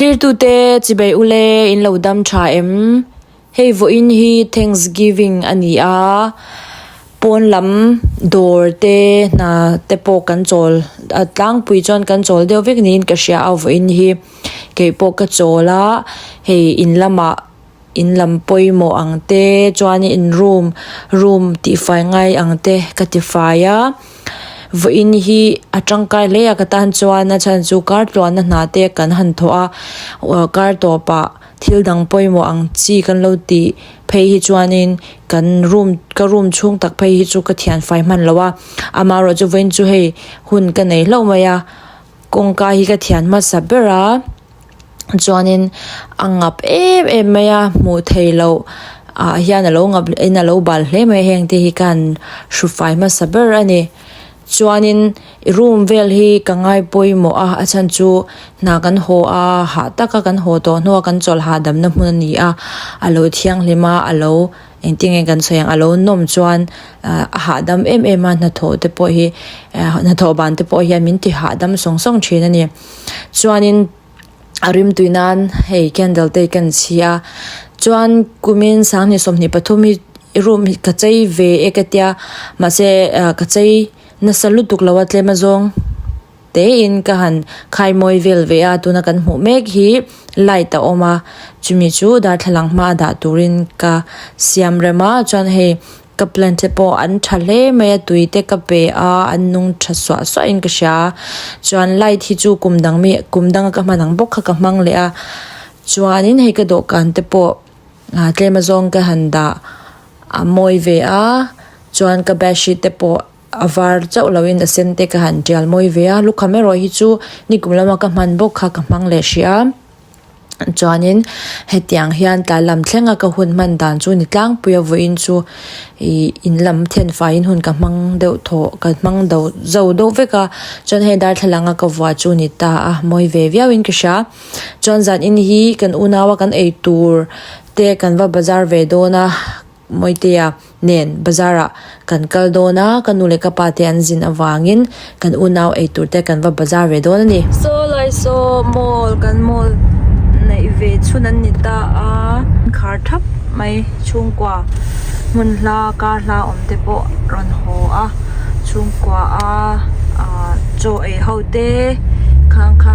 Thlirtute chibei ule in lo dam tha em? Hei vawiin hi Thanksgiving a ni a, pawn lam dawr te hna te pawh kan chawl a tlangpui chuan kan chawl deuh vek niin ka hria a vawiin hi keipawh ka chawl a hei in lamah. In lam pawimawh ang te chuanin in room room tihfai ngai ang te ka tifai a vawiin hi a tangkai hle a ka tan chuan a chhan chu kar tluahna hna te kan han thawh a aw kar tawpah thil dang pawimawh ang chi kan lo tih phei hi chuanin kan room ka room chhung tak phei hi chu ka thianfai hman lo a amaherawhchu chu vawiin chu hei hun ka nei hlauh mai a kawngka hi ka thian hmasa ber a. Chuanin a ngap em em mai a hmuh theih loh ah hian alo ngap in alo bal hle mai a heng te hi khan hru fai hmasa ber a ni chuanin room vel hi ka ngai pawimawh a a chhan chu hna kan haw a hah taka kan haw tawh hnua kan chawlh hahdam na hmun a ni a alo thianghlim a alo engtin nge kan sawi ang alo nawm chuan ah a hahdam em em a hnathawh te pawh hi hnathawh ban te pawh hian min ti hahdam sawng sawng thin a ni. Chuanin a rimtui nan hei candle te hi ka en chhi a chuan kumin sanghnih 23 hi room hi ka chei ve e ka tia mahse ah ka chei nasa lutuk lo a tlem azawng te in ka han khai mawi vel ve a tuna kan hmuh mek hi light a awm a chumi chu darthlalang hma dah turin ka siam rem a chuan hei. Ka plant te pawh an tha hle mai a tui te ka pe a an nung tha suah suah in ka hria chuan light hi chu kum dang mi kum dang a ka hman ang bawk kha ka hmang leh a chuanin hei ka dawhkan te pawh ah tlem azawng ka han dah a mawi ve a chuan ka bedsheet te pawh a var chauh lo in a sen te ka han tial mawi ve a lukham erawh hi chu nikum lama ka hman bawk kha ka hmang leh hrih a. Chuanin hetiang hian tlai lam thlenga ka hun hman dan chu ni tlangpui a vawiin chu ih in lam then faiin hun ka hmang deuh thaw ka hmang do zo deuh vek a chuan hei darthlalang a ka vuah chu ni ta a mawi ve viau in ka hria chuan zan in hi kan unau a kan ei tur te kan va bazar ve dawn a. Mawitea nen bazar ah kan kal dawn a, ka nu leh ka pa te an zin avangin kan unau ei tur te kan va bazar ve dawn a ni. Saw lai saw mall kan mall neih ve chhun an ni ta a, khar thap mai chhungkua hmun hla kar hla awm te pawh rawn haw a chhungkua a ah chaw ei ho te khang kha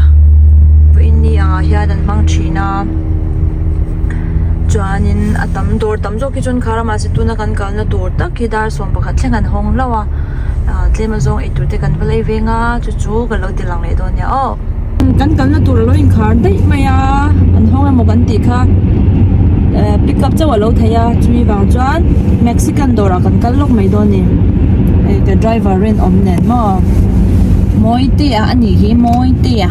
vawiin ni ang ah hian an hmang thin a chuanin a tam dawr tam zawk hi chuan khar a mahse tuna kan kalna tur tak hi dar 11 thleng an hawng hlauh a ah tlem azawng eitur te kan va lei veng a chu chu ka lo ti lang leh dawn nia aw. Kan kalna tur alo inkhar daih mai a an hawng emaw kan tih kha eh pick up chauh alo theih a chumi vang chuan mexican dawrah kan kal lawk mai dawn a ni hei ka driver rinawm nen maw Mawitea a nih hi Mawitea.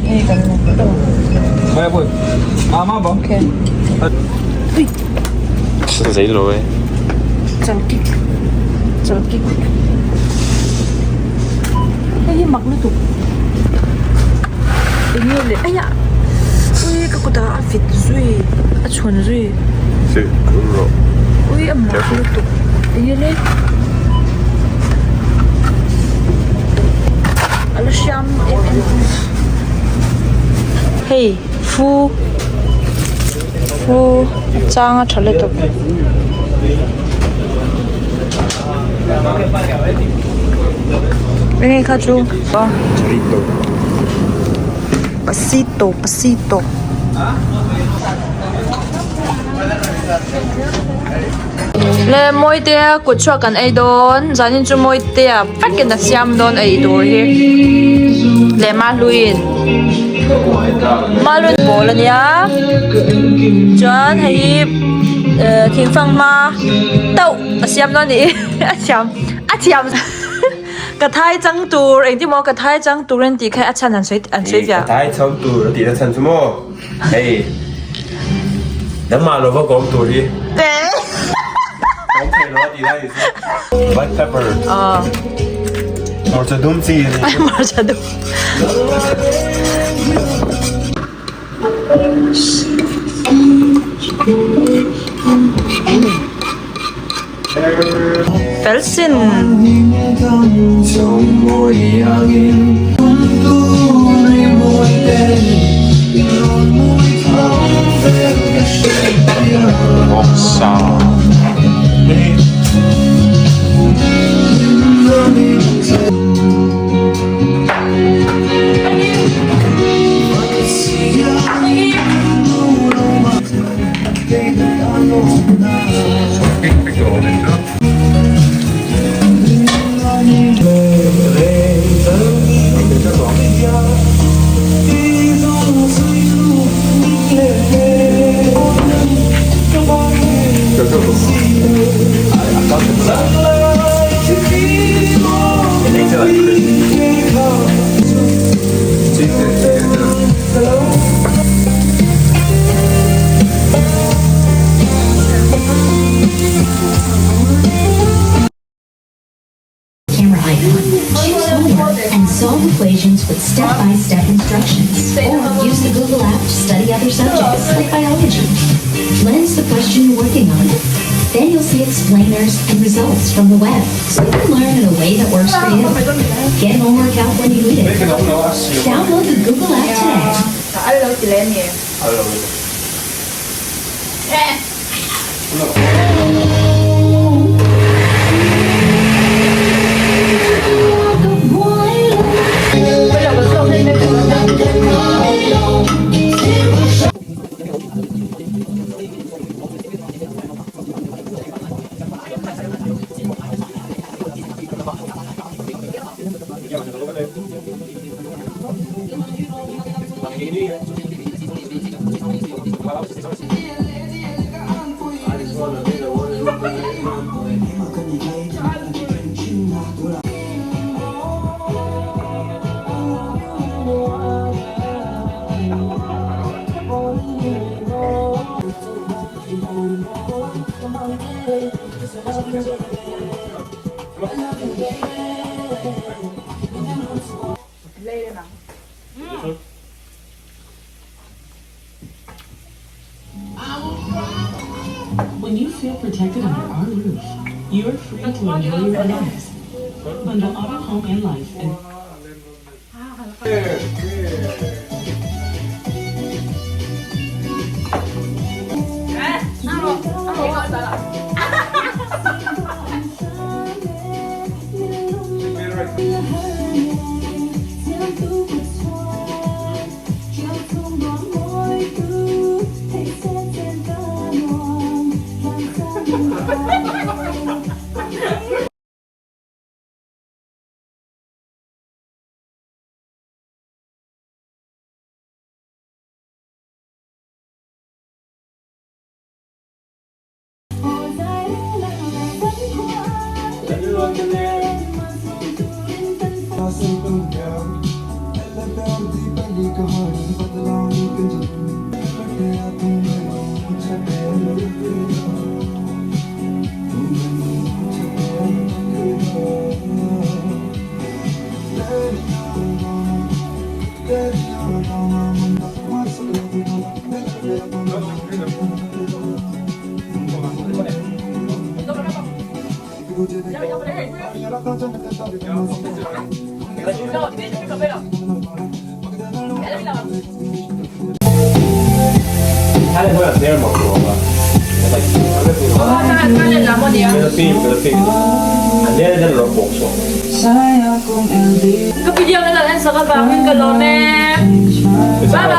Hei kan Okay. Ui. Zei lo e. Chalkik. Chalkik. Hei hi mak lutuk. Enge le aya. Ui ka kutah a fit zui a chhun zui. Fit rawh. Ui a mak lutuk. Enge le. A la hriam em em. Hei fu fu a chang a tha lutuk. Enge kha chu pasito pasito. Le Mawitea kut chhuak kan ei dawn zanin chu Mawitea vekin a siam dawn ei tur hi leh Mahluiin Mahluiin bawl ania chuan hei hi eh thingfang hma tauh a siam dawn a ni a thiam a thiam ka thai chang tur engtin maw ka thai chang tur an tih kha a chhan an sawi an sawi viau. Ka thai chang tur a tih na chhan chu maw. Hei nangmah lova ka awm tur hi ka awm thei lo a tih lai ni chu black pepper hmarcha dum chi a ni hmarcha dum fel sin. equations with step-by-step instructions. Or use the Google app to study other subjects, like biology. Lens the question you're working on. Then you'll see explainers and results from the web, so you can learn in a way that works for you. Get homework out when you need it. Download the Google app today. When you feel protected under our roof, you're free to enjoy your lives. Bundle auto, home, and life and Ka video na lang en sak avangin ka lawm e. Bye bye.